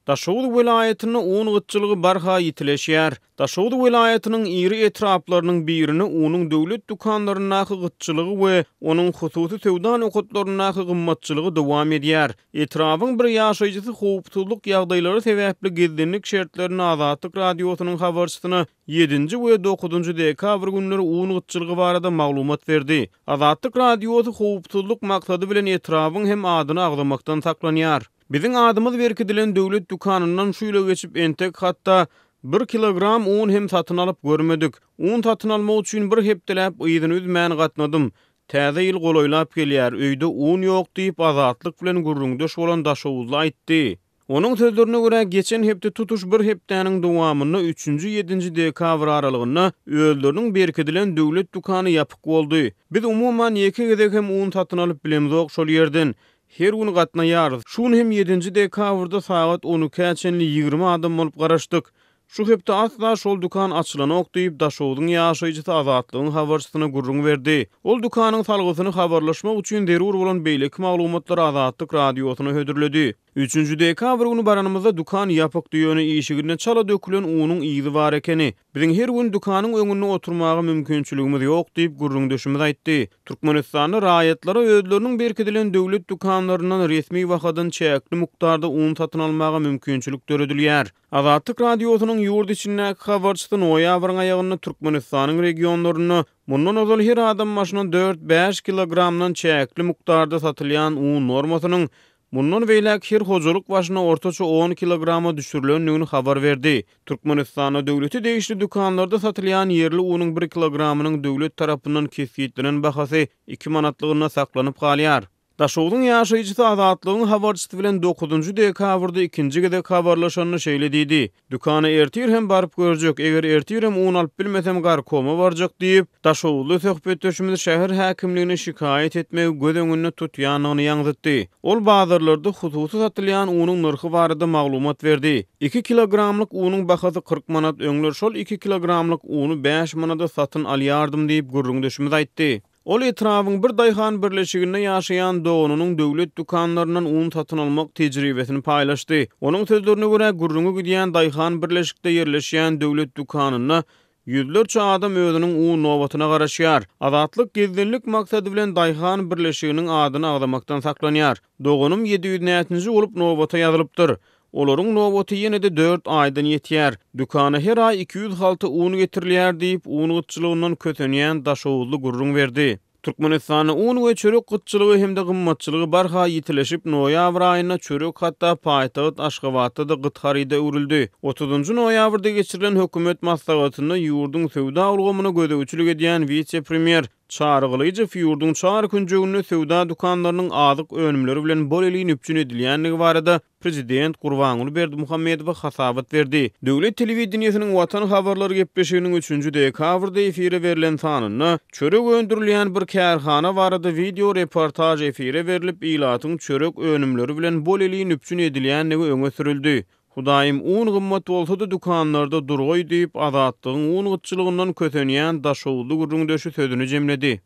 Daşoguz welaýatynda un gytçylygy barha ýitileşýär. Daşoguz welaýatynyň iri etraplarynyň birinde unuň döwlet dükanlaryndaky gytçylygy we onuň hususy söwda nokatlaryndaky gymmatçylygy dowam edýär. Etrabyň bir ýaşaýjysy howpsuzlyk ýagdaýlary sebäpli gizlinlik şertlerinde Azatlyk Radiosynyň habarçysyna ýedinji we dokuzynjy dekabr günleri un gytçylygy barada maglumat berdi. Azatlyk Radiosy howpsuzlyk maksady bilen etrabyň hem adyny agzamakdan saklanýar. Biziň adymyz berkidilen döwlet dükanyndan şu ýyla geçip entek hatda bir kilogram un hem satyn alyp görmedik. Un satyn almak üçin bir hepdeläp yzyny üzmän gatnadym. Täze ýyl golaýlap gelýär, öýde un ýok diýip, Azatlyk bilen gürrüňdeş bolan daşoguzly aýtdy. Onuň sözlerine görä, geçen hepde tutuş bir hepdäniň dowamynda üçünji-ýedinji dekabr aralygynda özleriniň berkidilen döwlet dükany ýapyk boldy. Biz umuman ýeke gezek hem un satyn alyp bilemzok şol ýerden. Her gün gatnaýarys. Şu gün hem ýedinji dekabrda sagat on ikä çenli 20 adam bolup garaşdyk. Şu hepde asla şol dükan açylanok diýip, Daşogzuň ýaşaýjysy Azatlygyň habarçysyna gürrüň berdi. Ol dükanyň salgysyny habarlaşmak üçin zerur bolan beýleki maglumatlary Azatlyk Radiosyna hödürledi. Üçünji dekabr güni baranymyzda dükan ýapykdy, ýöne işiginde çala dökülen unuň yzy bar ekeni. Biziň her gün dükanyň öňünde oturmaga mümkinçiligimiz ýok diýip, gürrüňdeşimiz aýtdy. Türkmenistanda raýatlara özleriniň berkidilen döwlet dükanlaryndan resmi bahadan çäkli mukdarda un satyn almaga mümkinçilik döredilýär. Azatlyk Radiosynyň ýurt içindäki habarçysy noýabryň aýagynda Türkmenistanyň regionlarynda mundan ozal her adam başyna dört-bäş kilogramdan çäkli mukdarda satylýan un normasynyň Mundan beýläk her hojalyk başyna ortaça on kilograma düşürilendigini habar berdi. Türkmenistanda döwlete degişli dükanlarda satylýan ýerli unuň bir kilogramynyň döwlet tarapyndan kesgitlenen bahasy iki manatlygynda saklanyp galýar. Daşogzuň ýaşaýjysy Azatlygyň habarçysy bilen dokuzynjy dekabrda ikinji gezek habarlaşanda şeýle diýdi, Dükana ertir hem baryp görjek, eger ertirem un alyp bilmesem gorkoma barjak diýip, daşoguzly söhbetdeşimiz şäher häkimligine şikaýat etmegi göz öňünde tutýandygyny ýaňzytdy. Ol bazarlarda hususy satylýan unuň nyrhy barada maglumat berdi. Iki kilogramlyk unuň bahasy 40 manat, öňler şol iki kilogramlyk uny bäş manada satyn alýardym diýip, gürrüňdeşimiz aýtdy. Ol etrabyň bir daýhan birleşiginde ýaşaýan doganynyň döwlet dükanlaryndan un satyn almak tejribesini paýlaşdy. Onuň sözlerine görä, gürrüňi gidýän daýhan birleşikde ýerleşýän döwlet dükanynda ýüzlerçe adam özüniň un nobatyna garaşýar. Azatlyk gizlinlik maksady bilen daýhan birleşiginiň adyny agzamakdan saklanýar. Doganym 700 näçinji bolup nobata ýazylypdyr. Olaryň nobaty ýene-de dört aýdan ýetýär. Dükana her aý 200 halta un getirilýär diýip, un gytçylygyndan kösenýän daşoguzly gürrüň berdi. Türkmenistanda un we çörek gytçylygy hem-de gymmatçylygy barha ýitileşip, noýabr aýynda çörek hatda paýtagt Aşgabatda-da gyt haryda öwrüldi. Otuzynjy noýabrda geçirilen hökümet maslahatynda ýurduň söwda ulgamyna gözegçilik edýän wise-premýer Çary Gylyjow ýurduň çar künjeginde söwda dükanlarynyň azyk önümleri bilen bolelin üpjün edilýändigi barada prezident Gurbanguly Berdimuhamedowa hasabat berdi. Döwlet telewideniýesiniň Watan habarlary gepleşiginiň üçünji dekabrda efire berlen sanynda çörek öndürilýän bir kärhana barada wideo reportaž efire berlip, ilatyň çörek önümleri bilen bolelin üpjün edilýändigi öňe sürüldi. Hudaýym, un gymmat bolsa-da dükanlarda durgaý diýip, Azatlygyň un gytçylygyndan kösenýän daşoguzly gürrüňdeşi sözüni jemledi.